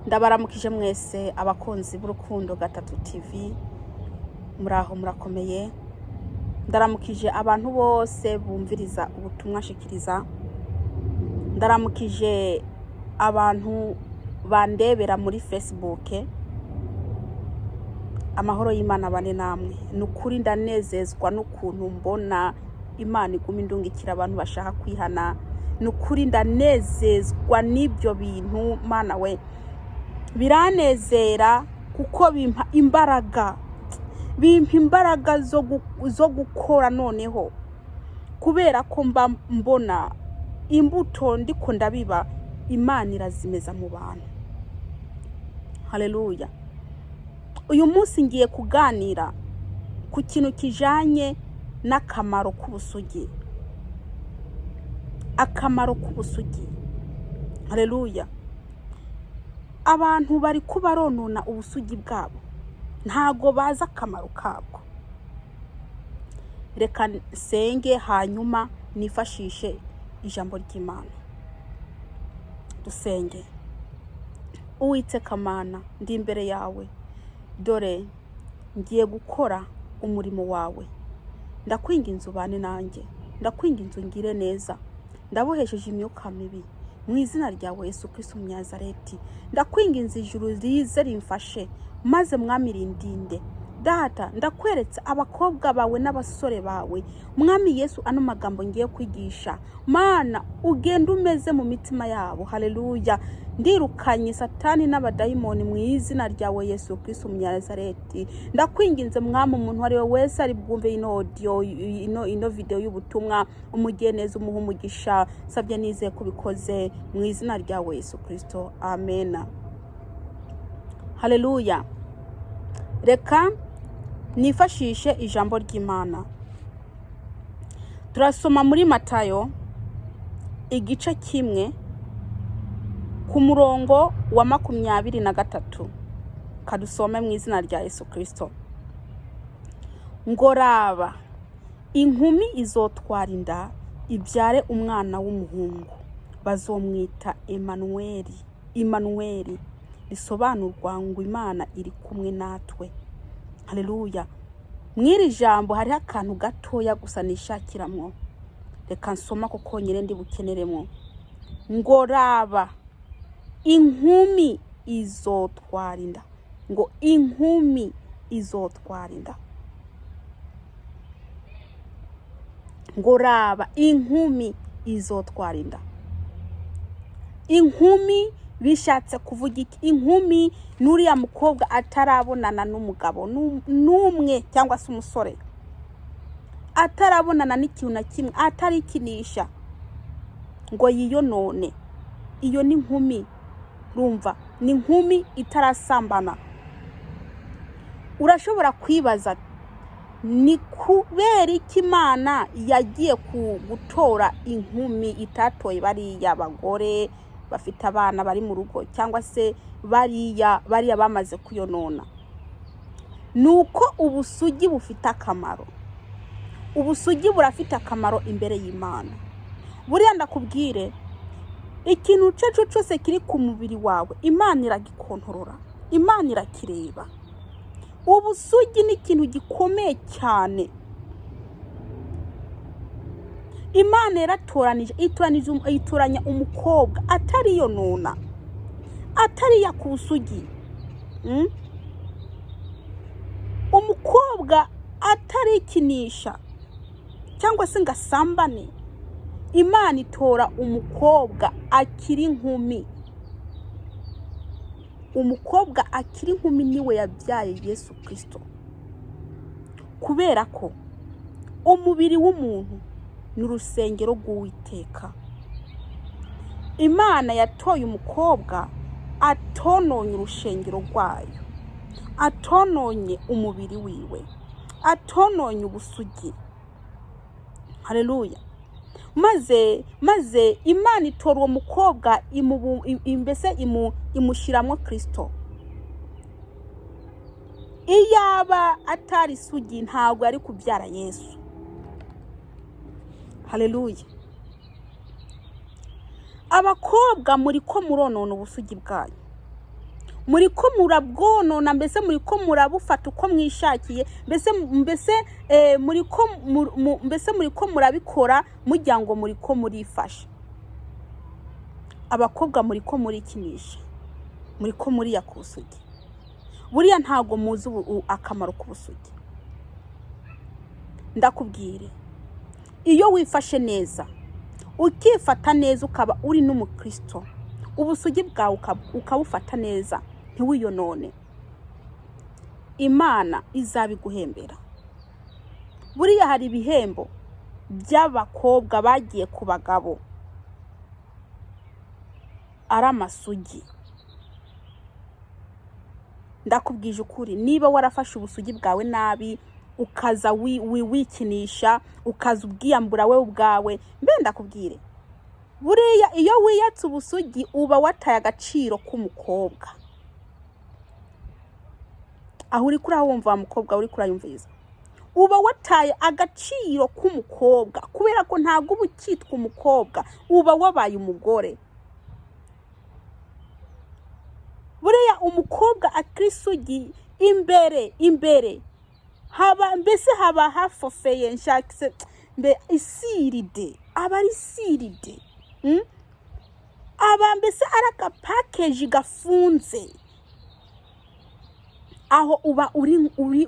Ndabaramukije mwese abakunzi b'Urukundo Gatatu TV, muraho murakomeye. Ndaramukije abantu bose bumviriza ubutumwa nshikiriza. Ndaramukije abantu bandebera muri Facebook. Amahoro y'Imana bane namwe. Ni ukuri ndanezezwa n'ukuntu mbona Imana iguma indungikira abantu bashaka kwihana. Ni ukuri ndanezezwa n'ibyo bintu, Mana we, biranezera kuko bimpa imbaraga, bimpa imbaraga zo gukora noneho, kubera ko mba mbona imbuto ndiko ndabiba Imana irazimeza mu bantu. Haleluya! Uyu munsi ngiye kuganira ku kintu kijanye n'akamaro k'ubusugi, akamaro k'ubusugi. Haleluya! Abantu bari kubaronona ubusugi bwabo, ntago bazi akamaro kabwo. Reka nsenge, hanyuma nifashishe ijambo ry'Imana. Dusenge. Uwiteka Mana, ndi imbere yawe, dore ngiye gukora umurimo wawe. Ndakwinginze ubane nanjye, ndakwinginze ungire neza. Ndabohesheje imyuka mibi mu izina ryawe Yesu Kristo Umunyazareti. Ndakwinginze ijuru rize rimfashe, maze Mwami rindinde. Data, ndakweretse abakobwa bawe n'abasore bawe, Mwami Yesu. Ano magambo ngiye kwigisha, Mana, ugenda umeze mu mitima yabo. Haleluya! Ndirukanye Satani n'abadayimoni mu izina ryawe Yesu Kristo Umunyazareti. Ndakwinginze Mwami, umuntu uwo ari we wese ari bwumve ino audio, ino video y'ubutumwa, umugeneza, umuha umugisha. Sabye nizeye kubikoze mu izina ryawe Yesu Kristo, amena. Haleluya! Reka nifashishe ijambo ry'Imana. Turasoma muri Matayo igice 1 ku murongo wa 23. Kadusome mu izina rya Yesu Kristo. Ngo: "Raba, inkumi izotwara inda, ibyare umwana w'umuhungu, bazomwita Emanuweli." Emanuweli risobanurwa ngo Imana iri kumwe natwe. Haleluya! Mw'iri jambo hariho akantu gatoya gusa nishakiramwo. Reka nsoma ko konyine ndi bukeneremwo. Ngo: "Raba, inkumi izotwara inda." Ngo inkumi izotwara inda. Ngo: "Raba, inkumi izotwara inda." Inkumi bishatse kuvuga iki? Inkumi n'uriya mukobwa atarabonana n'umugabo n'umwe cyangwa se umusore, atarabonana n'ikintu na kimwe, atarikinisha ngo yiyonone. Iyo ni inkumi. Rumva, ni inkumi itarasambana. Urashobora kwibaza ni kubera iki Imana yagiye gutora inkumi, itatoye bariya bagore bafite abana bari mu rugo, cyangwa se bariya bamaze kuyonona. Ni uko ubusugi bufite akamaro. Ubusugi burafite akamaro imbere y'Imana. Buriya ndakubwire, ikintu icyo ari cyo cyose kiri ku mubiri wawe, Imana iragikontorora, Imana irakireba. Ubusugi ni ikintu gikomeye cyane. Imana yaratoranije, itoranya umukobwa atariyonona, atariya ku busugi. Umukobwa atarikinisha cyangwa se ngo asambane. Imana itora umukobwa akiri inkumi. Umukobwa akiri inkumi niwe yabyaye Yesu Kirisito, kubera ko umubiri w'umuntu ni urusengero rw'Uwiteka. Imana yatoye umukobwa atononye urushengero rwayo, atononye umubiri wiwe, atononye ubusugi. Haleluya! Maze Imana itora uwo mukobwa, mbese imushyiramo Kirisito. Iyaba atari isugi, ntabwo yari kubyara Yesu. Haleluya! Abakobwa muri ko muronona ubusugi bwanyu. Muri ko murabwonona, mbese muri ko murabufata uko mwishakiye, mbese mbese muri ko murabikora mugira ngo muri ko murifasha. Abakobwa, muri ko murikinisha, muri ko muriyaka ubusugi. Buriya ntabwo muzi akamaro k'ubusugi. Ndakubwire, iyo wifashe neza, ukifata neza, ukaba uri n'umukristo, ubusugi bwawe ukabufata neza, ntiwiyonone, Imana izabiguhembera. Buriya hari ibihembo by'abakobwa bagiye ku bagabo ari amasugi. Ndakubwije ukuri, niba warafashe ubusugi bwawe nabi, ukaza wikinisha, ukaza ubwiyambura we ubwawe, mbe ndakubwire, buriya iyo wiyatse ubusugi uba wataye agaciro k'umukobwa. Aho uri kuri wumva, wa mukobwa uri kurayumviriza, uba wataye agaciro k'umukobwa, kubera ko ntabwo uba ukitwa umukobwa, uba wabaye umugore. Buriya umukobwa akiri isugi, imbere haba mbese haba hafofeye, nshakise mbe isiride, aba ari isiride, Aba mbese ari agapakeji gafunze. Aho uba uri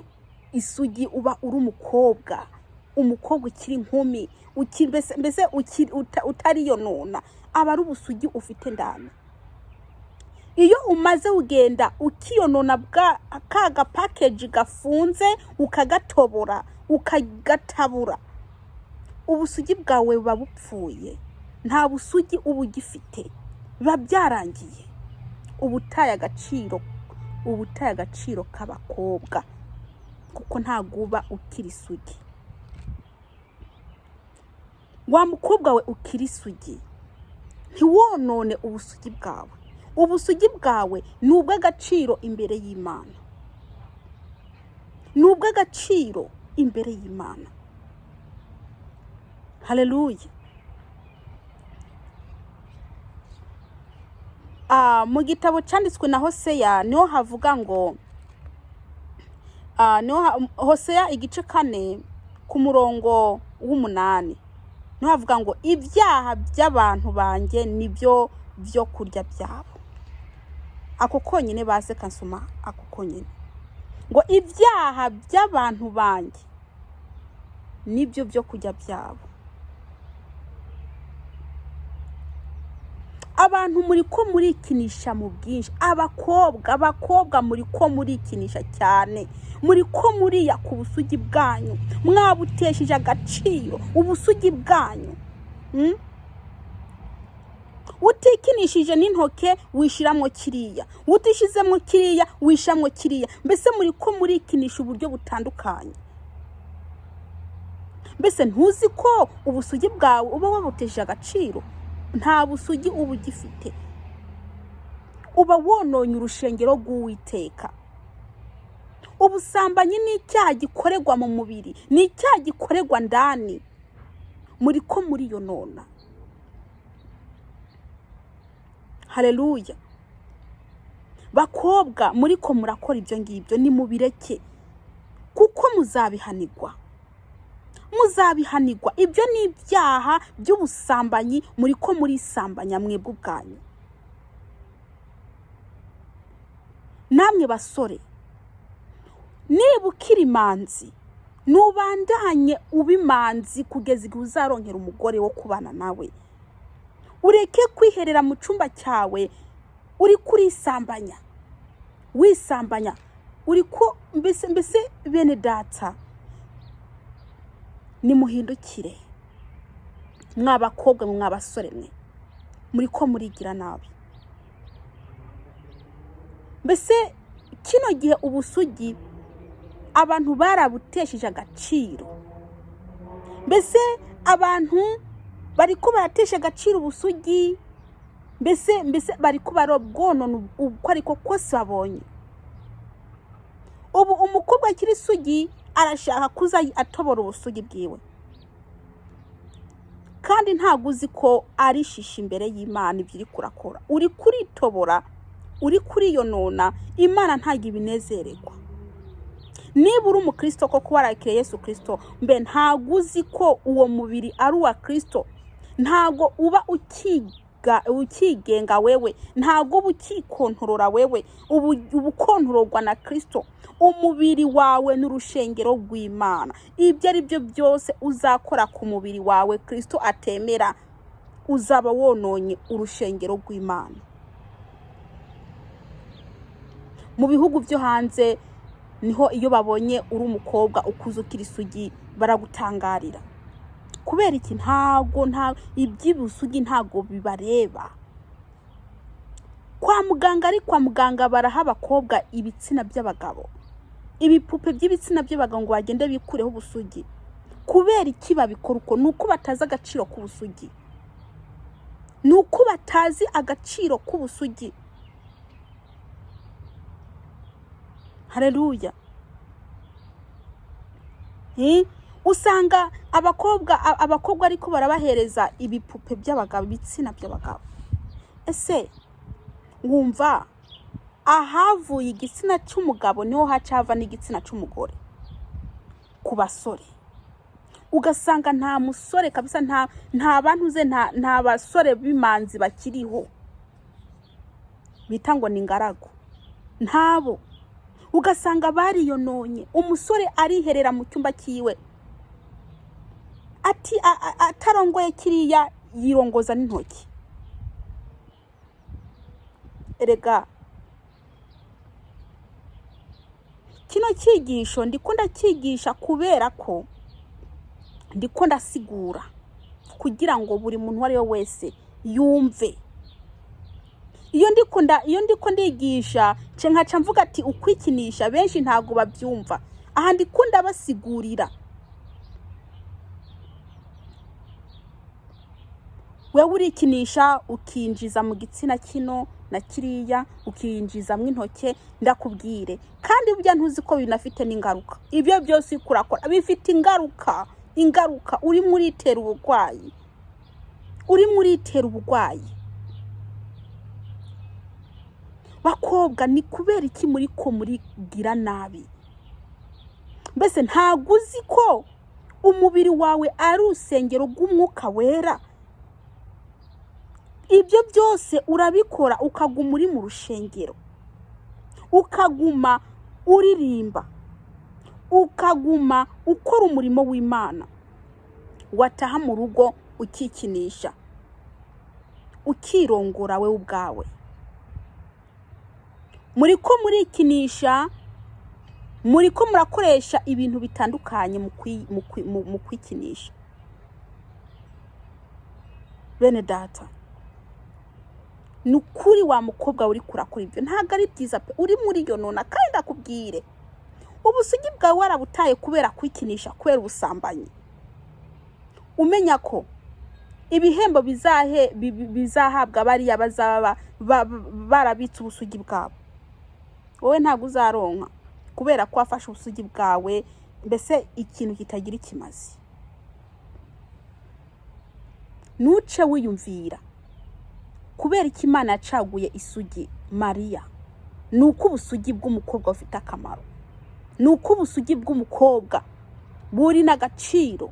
isugi, uba uri umukobwa, umukobwa ukiri inkumi, mbese utariyonona, aba ari ubusugi ufite ndani. Iyo umaze ugenda ukiyonona, bwa ka gapakeji gafunze ukagatobora, ukagatabura, ubusugi bwawe buba bupfuye, nta busugi uba ugifite, biba byarangiye, uba utaye agaciro, uba utaye agaciro k'abakobwa, kuko ntabwo uba ukiri isugi. Wa mukobwa we ukiri isugi, ntiwonone ubusugi bwawe. Ubusugi bwawe ni ubw'agaciro imbere y'Imana, ni ubw'agaciro imbere y'Imana. Haleluya. Mu gitabo cyanditswe na Hoseya niho havuga ngo, niho Hoseya igice 4 ku murongo w'8, niho havuga ngo ibyaha by'abantu banjye nibyo byo kurya byabo. Ako konyine baze kansoma, ako konyine, ngo ibyaha by'abantu banjye nibyo byo kurya byabo. Abantu muri ko murikinisha mu bwinshi, abakobwa muri ko murikinisha cyane, muri ko muriya ku busugi bwanyu, mwabutesheje agaciro ubusugi bwanyu. Utikinishije n'intoke wishyiramo kiriya, utishizemo kiriya wishyiramo kiriya, mbese muri ko murikinisha uburyo butandukanye. Mbese ntuzi ko ubusugi bwawe uba wabutesheje agaciro? Nta busugi uba ugifite, uba wononye urushengero rw'Uwiteka. Ubusambanyi ni icyaha gikorerwa mu mubiri, ni icyaha gikorerwa ndani, muri ko muriyonona. Haleluya. Bakobwa, muri ko murakora ibyo ngibyo, nimubireke, kuko muzabihanirwa, muzabihanirwa. Ibyo ni ibyaha by'ubusambanyi, muri ko murisambanya mwebwe ubwanyu. Namwe basore, niba ukiri imanzi, nubandanye uba imanzi kugeza igihe uzaronkera umugore wo kubana nawe. Ureke kwiherera mu cyumba cyawe uri kurisambanya, wisambanya, uri ko mbese bene data, nimuhindukire mwa bakobwa mwa basore mwe, muri ko murigira nabi. Mbese kino gihe ubusugi abantu barabutesheje agaciro, mbese abantu bariko baratesha agaciro ubusugi, mbese bariko barabwonona uko ariko kose babonye. Ubu umukobwa akiri isugi arashaka kuza atobora ubusugi bwiwe, kandi ntabwo uzi ko ari shishi imbere y'Imana ibyo uri kurakora. Uri kuritobora Uri kuriyonona. Imana ntabwo ibinezererwa. Niba uri umukristo koko, warakiriye Yesu Kirisito, mbe ntabwo uzi ko uwo mubiri ari uwa Kirisito? Ntabwo uba ukigenga wewe, ntabwo uba ukikontorora wewe, uba ukontororwa na Kirisito. Umubiri wawe ni urushengero rw'Imana. Ibyo ari byo byose uzakora ku mubiri wawe Kirisito atemera, uzaba wononye urushengero rw'Imana. Mu bihugu byo hanze niho iyo babonye uri umukobwa ukuze ukiri isugi baragutangarira. Kubera iki? Ntago nta iby'ubusugi ntago bibareba. Kwa muganga, ari kwa muganga baraha abakobwa ibitsina by'abagabo, ibipupe by'ibitsina by'abagabo, ngo bagende bikureho ubusugi. Kubera iki babikora uko? Ni uko batazi agaciro k'ubusugi, ni uko batazi agaciro k'ubusugi. Hareruya! Usanga abakobwa ariko barabahereza ibipupe by'abagabo, ibitsina by'abagabo. Ese wumva ahavuye igitsina cy'umugabo niho haca hava n'igitsina cy'umugore? Ku basore ugasanga nta musore kabisa, nta bantu ze, nta basore b'imanzi bakiriho bita ngo ni ingaragu, ntabo. Ugasanga bariyononye. Umusore ariherera mu cyumba cyiwe, ati atarongoye kiriya yirongoza n'intoki. Erega kino cyigisho ndiko ndacyigisha kubera ko ndiko ndasigura kugira ngo buri muntu uwo ari we wese yumve. Iyo ndiko ndigisha nce nkaca mvuga ati ukwikinisha, benshi ntabwo babyumva. Aha ndiko ndabasigurira. Wewe urikinisha, ukinjiza mu gitsina kino na kiriya, ukinjizamo intoke. Ndakubwire kandi, burya ntuzi ko binafite n'ingaruka. Ibyo byose uriko urakora bifite ingaruka. Ingaruka, urimo uritera uburwayi, urimo uritera uburwayi. Bakobwa, ni kubera iki muri ko murigira nabi? Mbese ntabwo uzi ko umubiri wawe ari urusengero rw'Umwuka Wera? Ibyo byose urabikora, ukaguma uri mu rushengero, ukaguma uririmba, ukaguma ukora umurimo w'Imana, wataha mu rugo ukikinisha, ukirongora we ubwawe. Muri ko murikinisha, muri ko murakoresha ibintu bitandukanye mu kwikinisha. Bene data, ni ukuri, wa mukobwa uri kurakora ibyo ntabwo ari byiza pe. Uri muri iyo nona. Kandi ndakubwire, ubusugi bwawe warabutaye kubera kwikinisha, kubera ubusambanyi. Umenya ko ibihembo bizahabwa bariya bazaba barabitse ubusugi bwabo, wowe ntabwo uzaronka, kubera ko wafashe ubusugi bwawe mbese ikintu kitagira ikimazi. Ntuce wiyumvira kubera ko Imana yacaguye isugi Mariya. Ni uko ubusugi bw'umukobwa bufite akamaro, ni uko ubusugi bw'umukobwa buri n'agaciro.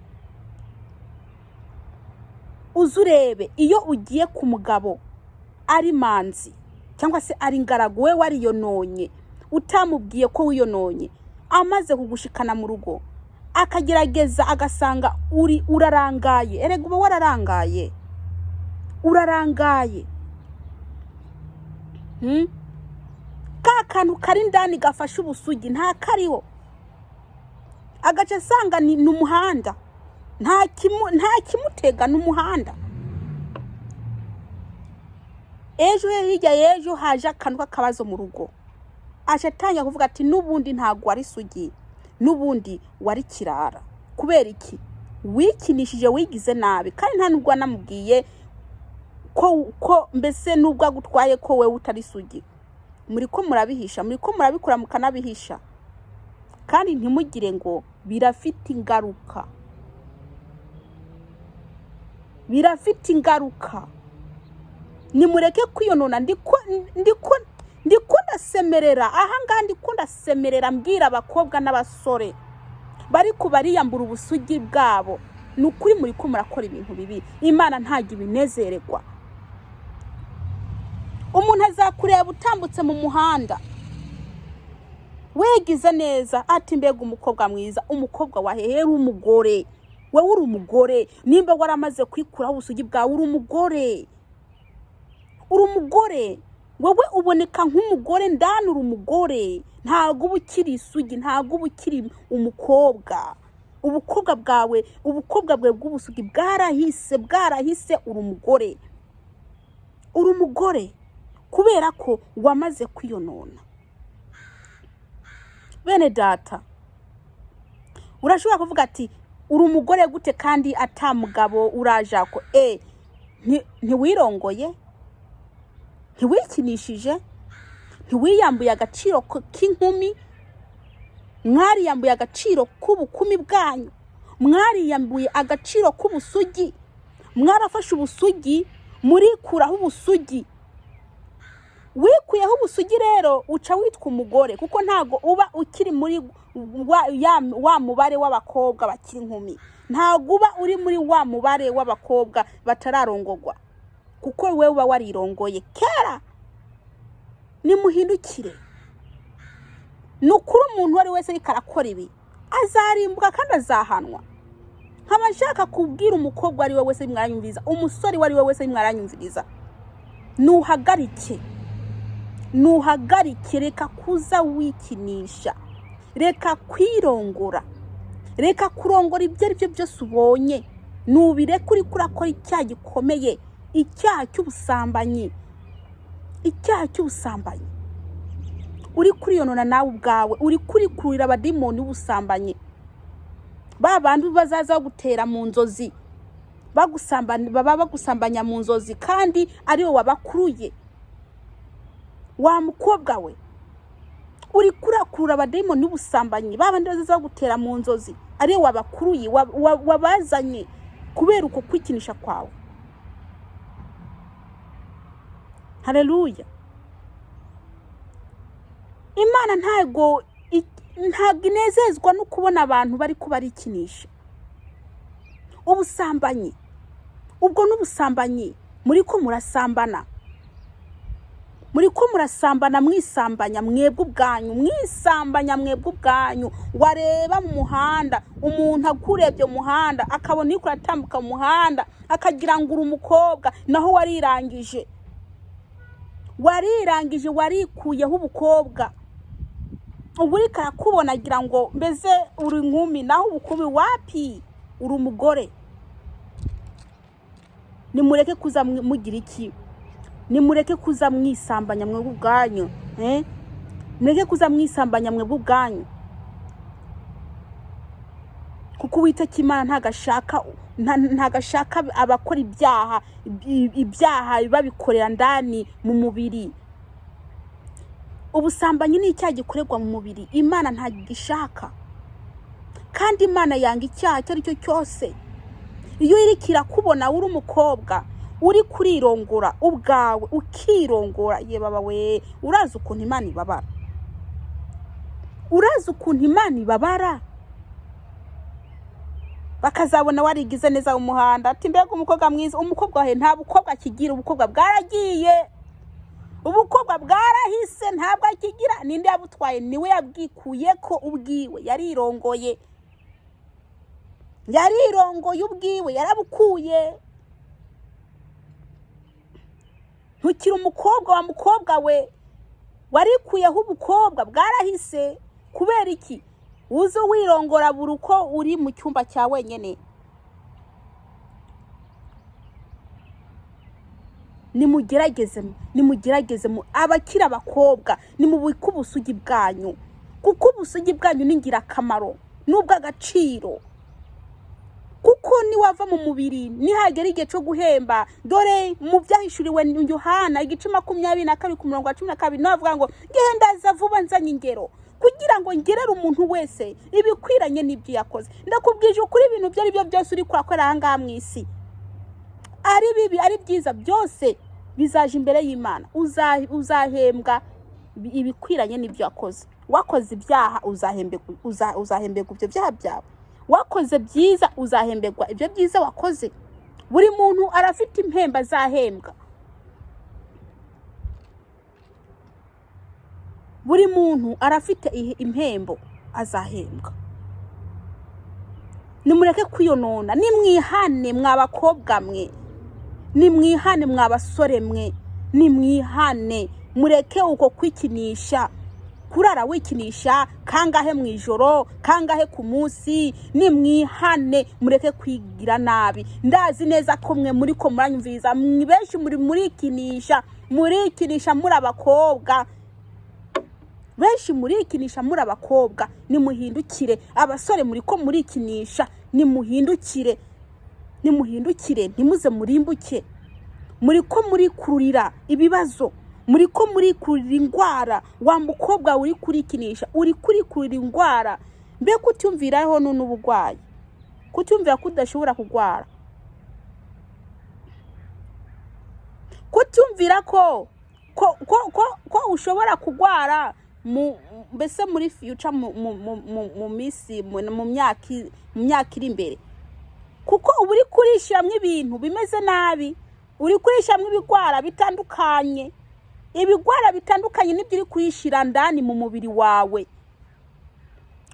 Uze urebe iyo ugiye ku mugabo ari manzi cyangwa se ari ingaragu, we wariyononye, utamubwiye ko wiyononye, amaze kugushikana mu rugo akagerageza agasanga uri urarangaye. Erega uba wararangaye, urarangaye. Ka kantu kari indani gafashe ubusugi nta kariho, agace asanga ni umuhanda, nta kimutega, ni umuhanda. Ejo hirya y'ejo haje akantu k'akabazo mu rugo, aje atangira kuvuga ati n'ubundi ntabwo wari isugi, n'ubundi wari kirara. Kubera iki? Wikinishije, wigize nabi, kandi nta nubwo wanamubwiye ko mbese nubwo agutwaye ko wewe utari isugi. Muri ko murabihisha, muri ko murabikora mukanabihisha, kandi ntimugire ngo birafite ingaruka, birafite ingaruka. Nimureke kwiyonona. Ndiko ndiko Ndikunda semerera ahangaha, ndikunda semerera mbwira abakobwa n'abasore bari kubariyambura ubusugi bwabo. Ni ukuri muri ko murakora ibintu bibi, Imana ntabwo ibinezererwa. Umuntu azakureba utambutse mu muhanda wigize neza, ati: "Mbega umukobwa mwiza!" Umukobwa wahehera? Umugore wowe, uri umugore. Nimba waramaze kwikuraho ubusugi bwawe, uri umugore, uri umugore. Wowe uboneka nk'umugore ndani, uri umugore. Ntabwo uba ukiri isugi, ntabwo uba ukiri umukobwa. Ubukobwa bwawe, ubukobwa bwawe bw'ubusugi bwarahise, bwarahise. Uri umugore, uri umugore, kubera ko wamaze kwiyonona. Bene data, urashobora kuvuga ati: "Uri umugore gute kandi atamugabo urajako?" Ntiwirongoye, ntiwikinishije, ntiwiyambuye agaciro k'inkumi. Mwariyambuye agaciro k'ubukumi bwanyu, mwariyambuye agaciro k'ubusugi. Mwarafashe ubusugi, murikuraho ubusugi. Wikuyeho ubusugi rero, uca witwa umugore, kuko ntabwo uba ukiri muri wa mubare w'abakobwa bakiri inkumi. Ntabwo uba uri muri wa mubare w'abakobwa batararongogwa, kuko wowe uba warirongoye kera. Nimuhindukire. Ni ukuri, umuntu uwo ari wese ariko arakora ibi azarimbuka kandi azahanwa. Nkaba nshaka kubwira umukobwa uwo ari we wese mwaranyumviriza, umusore uwo ari we wese mwaranyumviriza: nuhagarike, nuhagarike. Reka kuza wikinisha, reka kwirongora, reka kurongora ibyo ari byo byose ubonye. Nubireke. Uriko urakora icyaha gikomeye, icyaha cy'ubusambanyi, icyaha cy'ubusambanyi. Uri kuriyonona nawe ubwawe, uri kurikurira abadimoni b'ubusambanyi, ba bandi bazaza bagutera mu nzozi, baba bagusambanya mu nzozi, kandi ariwe wabakuruye. Wa mukobwa we, uri kurakurura abadayimoni n'ubusambanyi, ba bandi bazaza bagutera mu nzozi, ariwe wabakuruye, wabazanye kubera uko kwikinisha kwawe. Haleluya! Imana ntabwo inezezwa no kubona abantu bari barikinisha. Ubusambanyi, ubwo n'ubusambanyi. Muri ko murasambana, muri ko murasambana, mwisambanya mwebwe ubwanyu, mwisambanya mwebwe ubwanyu. Wareba mu muhanda, umuntu akurebye mu muhanda, akabona uriko uratambuka mu muhanda, akagira ngo uri umukobwa, naho warirangije, warirangije, warikuyeho ubukobwa. Ubu uriko arakubona agira ngo mbese uri inkumi, naho ubukumi wapi, uri umugore. Nimureke kuza mugira iki? Nimureke kuza mwisambanya mwebwe ubwanyu, eh? Mureke kuza mwisambanya mwebwe ubwanyu, kuko Uwiteka Imana ntago ashaka abakora ibyaha, ibyaha babikorera ndani mu mubiri. Ubusambanyi ni icyaha gikorerwa mu mubiri. Imana ntagishaka, kandi Imana yanga icyaha icyo ari cyo cyose. Iyo iriko irakubona uri umukobwa uri kurirongora ubwawe, ukirongora, ye baba we, urazi ukuntu Imana ibabara? Urazi ukuntu Imana ibabara? Bakazabona warigize neza mu muhanda, ati: "Mbega umukobwa mwiza!" Umukobwa wawe nta bukobwa akigira, ubukobwa bwaragiye, ubukobwa bwarahise, ntabwo akigira. Ninde yabutwaye? Niwe yabwikuye ko ubwiwe, yarirongoye, yarirongoye ubwiwe, yarabukuye. Ntukiri umukobwa wa mukobwa we, warikuyeho ubukobwa, bwarahise. Kubera iki uze wirongora buri uko uri mu cyumba cya wenyine? Nimugerageze, nimugerageze, abakiri abakobwa, nimubike ubusugi bwanyu, kuko ubusugi bwanyu ni ingirakamaro n'ubw'agaciro, kuko niwava mu mubiri, nihagera igihe cyo guhemba. Dore mu Byahishuriwe Yohana igice 22 ku murongo wa 12, niho avuga ngo: "Ngewe ndaza vuba nzanye ingero, kugira ngo ngerere umuntu wese ibikwiranye n'ibyo yakoze." Ndakubwije ukuri, ibintu ibyo ari byo byose uri kurakora aha ngaha mu isi, ari bibi, ari byiza, byose bizaje imbere y'Imana. Uzahembwa. Ibikwiranye n'ibyo wakoze. Wakoze ibyaha, uzahemberwa ibyo byaha byawe. Wakoze byiza, uzahemberwa ibyo byiza wakoze. Buri muntu arafite impembo azahembwa. Buri muntu arafite impembo azahembwa. Nimureke kwiyonona, nimwihane mwa bakobwa mwe, nimwihane mwa basore mwe, nimwihane, mureke uko kwikinisha, kurara wikinisha kangahe mu ijoro, kangahe ku munsi. Nimwihane, mureke kwigira nabi. Ndazi neza ko mwe muri ko muranyumviriza, mwe benshi muri murikinisha, murikinisha muri abakobwa benshi, murikinisha muri abakobwa. Nimuhindukire. Abasore muri ko murikinisha, nimuhindukire, nimuhindukire, ntimuze murimbuke. Muri ko murikururira ibibazo, muri ko murikururira indwara. Wa mukobwa uri kurikinisha, uri kurikururira indwara. Mbe kutumviraho none uburwayi, kutumvira ko udashobora kurwara, kutumvira ko ushobora kurwara mu mbese muri future, mu minsi, mu myaka iri imbere, kuko uba uri kurishyiramo ibintu bimeze nabi, uri kurishyiramo ibigwara bitandukanye. Ibigwara bitandukanye nibyo uri kuyishyira ndani mu mubiri wawe.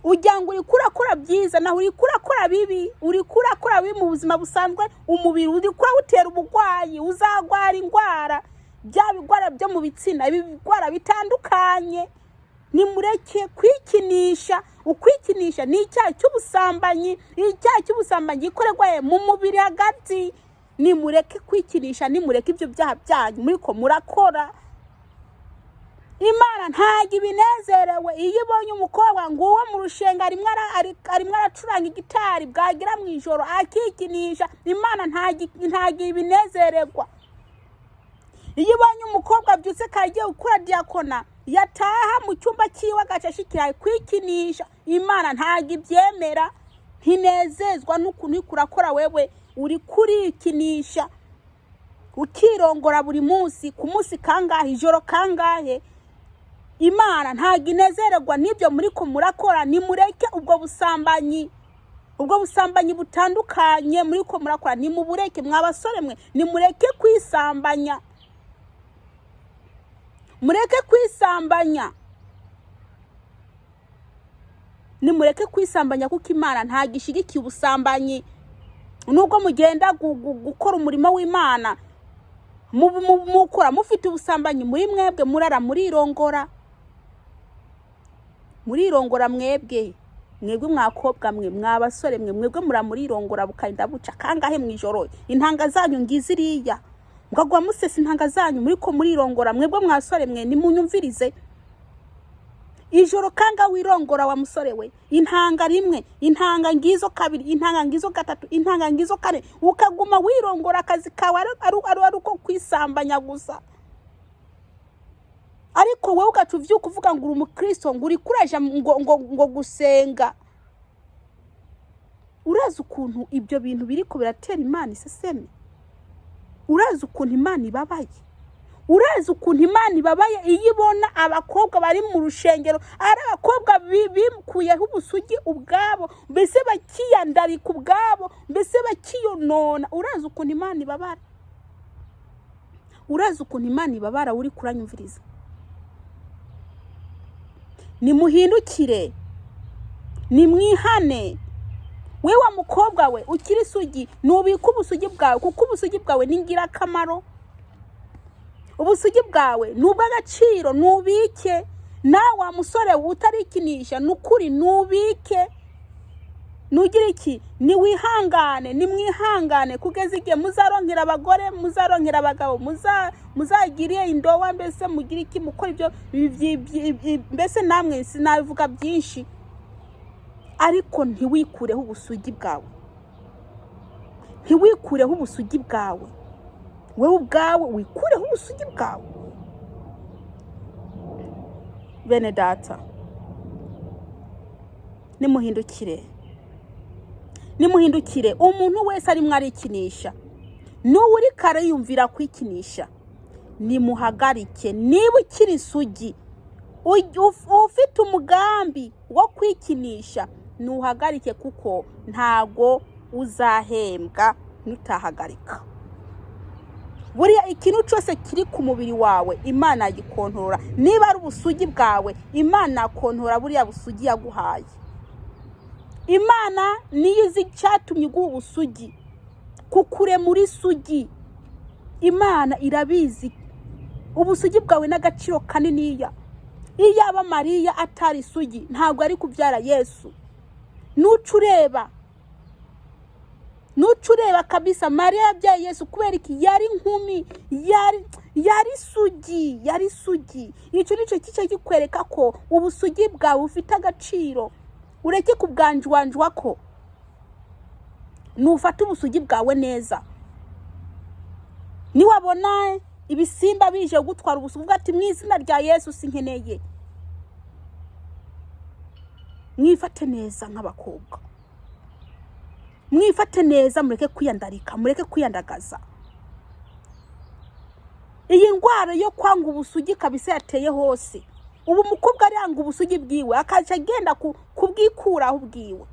Ugira ngo uri kurakora byiza, naho uri kurakora bibi. Uri kurakora bibi mu buzima busanzwe. Umubiri uri kurawutera uburwayi, uzagwara indwara, bya bigwara byo mu bitsina, ibigwara bitandukanye. Nimureke kwikinisha. Ukwikinisha ni icyaha cy'ubusambanyi, icyaha cy'ubusambanyi gikorerwa mu mubiri hagati. Nimureke kwikinisha, nimureke ibyo byaha byanyu muriko murakora. Imana ntabwo ibinezerewe iyo ibonye umukobwa ngo uwo mu rushenga arimo aracuranga igitari, bwagira mu ijoro akikinisha. Imana ntabwo ibinezererwa iyo ibonye umukobwa abyutse kare agiye gukora diyakona, yataha mu cyumba cyiwe agaca ashikira kwikinisha. Imana ntabwo ibyemera, ntinezezwa n'ukuntu uriko urakora. Wewe uri kurikinisha, ukirongora buri munsi, ku munsi kangahe, ijoro kangahe. Imana ntabwo inezererwa n'ibyo muri ko murakora. Nimureke ubwo busambanyi, ubwo busambanyi butandukanye muri ko murakora, nimubureke. Mwa basore mwe, nimureke kwisambanya, mureke kwisambanya, nimureke kwisambanya, kuko Imana ntabwo ishyigikiye ubusambanyi. Nubwo mugenda gukora umurimo w'Imana, mukora mufite ubusambanyi muri mwebwe, murara murirongora, murirongora mwebwe, mwebwe mwakobwa mwe, mwa basore mwe, mwebwe muramurirongora bukarinda buca kangahe mu ijoro. Intanga zanyu ngiziriya, mukagwa musesa intanga zanyu muri ko murirongora. Mwebwe mwasore mwe, nimunyumvirize. Ijoro kanga wirongora wa musore we, intanga rimwe, intanga ngizo kabiri, intanga ngizo gatatu, intanga ngizo kane, ukaguma wirongora, akazi kawe ari uko kwisambanya gusa. Ariko wowe ugaca uvyuka uvuga ngo uri umukristo, ngo uri kuraja ngo gusenga. Urazi ukuntu ibyo bintu biriko biratera Imana iseseme? Urazi ukuntu Imana ibabaye? Urazi ukuntu Imana ibabaye iyo ibona abakobwa bari mu rushengero ari abakobwa bikuyeho ubusugi ubwabo, mbese bakiyandarika ubwabo, mbese bakiyonona? Urazi ukuntu Imana ibabara? Urazi ukuntu Imana ibabara? Uri kuranyumviriza, nimuhindukire, nimwihane. We wa mukobwa we ukiri isugi, nubike ubusugi bwawe, kuko ubusugi bwawe ni ingirakamaro. Ubusugi bwawe ni ubw'agaciro, nubike. Nawe wa musore we utarikinisha, ni ukuri nubike. Nugira iki? Niwihangane, nimwihangane kugeza igihe muzaronkera abagore, muzaronkera abagabo, muzagire indowa, mbese mugire iki, mukora ibyo mbese namwe sinabivuga byinshi. Ariko ntiwikureho ubusugi bwawe, ntiwikureho ubusugi bwawe. Wowe ubwawe wikureho ubusugi bwawe. Bene data, nimuhindukire, nimuhindukire. Umuntu wese arimo arikinisha, n'uwo uri kare yumvira kwikinisha, nimuhagarike. Niba ukiri isugi, Ufite umugambi wo kwikinisha, ntuhagarike, kuko ntago uzahembwa nutahagarika. Buriya ikintu cyose kiri ku mubiri wawe, Imana yagikontorora. Niba ari ubusugi bwawe, Imana yakontorora buriya busugi yaguhaye. Imana niyo izi icyatumye iguha ubusugi, kukuremura isugi. Imana irabizi, ubusugi bwawe n'agaciro kaniniya. Iyo yaba Mariya atari isugi, ntabwo ari kubyara Yesu. Nuca ureba kabisa, Mariya yabyaye Yesu kubera iki? Yari inkumi, yari isugi, yari isugi. Icyo nicyo kica kikwereka ko ubusugi bwawe bufite agaciro. Ureke kubwanjwanjwa ko nufata ubusugi bwawe neza. Niwabona ibisimba bije gutwara ubusugi, uvuga ati: "Mu izina rya Yesu, sinkeneye." Mwifate neza nk'abakobwa, mwifate neza, mureke kwiyandarika, mureke kwiyandagaza. Iyi ndwara yo kwanga ubusugi kabisa yateye hose. Ubu umukobwa aranga ubusugi bwiwe, akaca agenda kubwikuraho ubwiwe.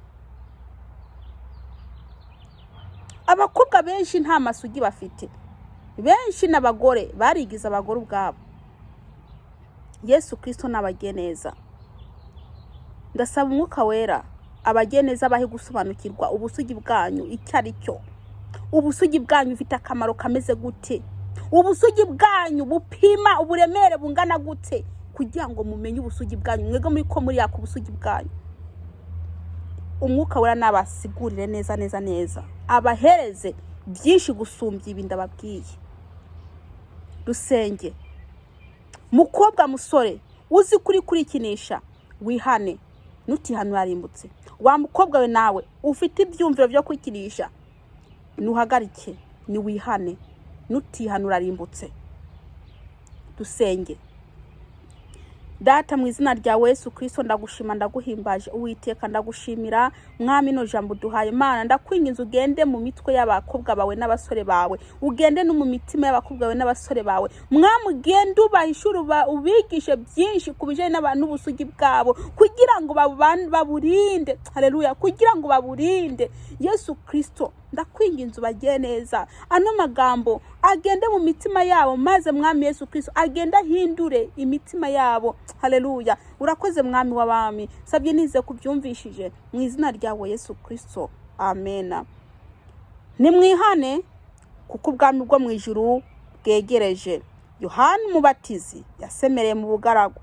Abakobwa benshi nta masugi bafite, benshi n'abagore barigize abagore ubwabo. Yesu Kirisito nabagiye neza. Ndasaba Umwuka Wera abagiye neza, abahe gusobanukirwa ubusugi bwanyu icyo ari cyo. Ubusugi bwanyu bufite akamaro kameze gute? Ubusugi bwanyu bupima uburemere bungana gute? Kugira ngo mumenye ubusugi bwanyu, mwebwe muri ko muri yaka ubusugi bwanyu, Umwuka Wera nabasigurire neza neza neza, abahereze byinshi gusumbya ibi ndababwiye. Rusenge mukobwa, musore uzi kuri kurikinisha, wihane. Nutihane urarimbutse. Wa mukobwa we nawe ufite ibyumviro byo kwikinisha, ntuhagarike, niwihane. Nutihane urarimbutse. Dusenge. Data, mu izina rya Yesu Kirisito, ndagushima, ndaguhimbaje. Uwiteka, ndagushimira Mwami ino jambo uduhaye. Imana, ndakwinginze ugende mu mitwe y'abakobwa bawe n'abasore bawe, ugende no mu mitima y'abakobwa bawe n'abasore bawe. Mwami, ugende ubahishure, ubigishe byinshi ku bijyanye n'ubusugi bwabo, kugira ngo baburinde. Haleluya, kugira ngo baburinde. Yesu Kirisito, ndakwinginze ubagire neza, ano magambo agende mu mitima yabo, maze Mwami Yesu Kirisito agende ahindure imitima yabo. Haleluya, urakoze Mwami w'abami. Sabye nize kubyumvishije mu izina ryawe Yesu Kirisito, amena. Nimwihane kuko ubwami bwo mu ijuru bwegereje. Yohani Umubatizi yasemereye mu bugaragwa.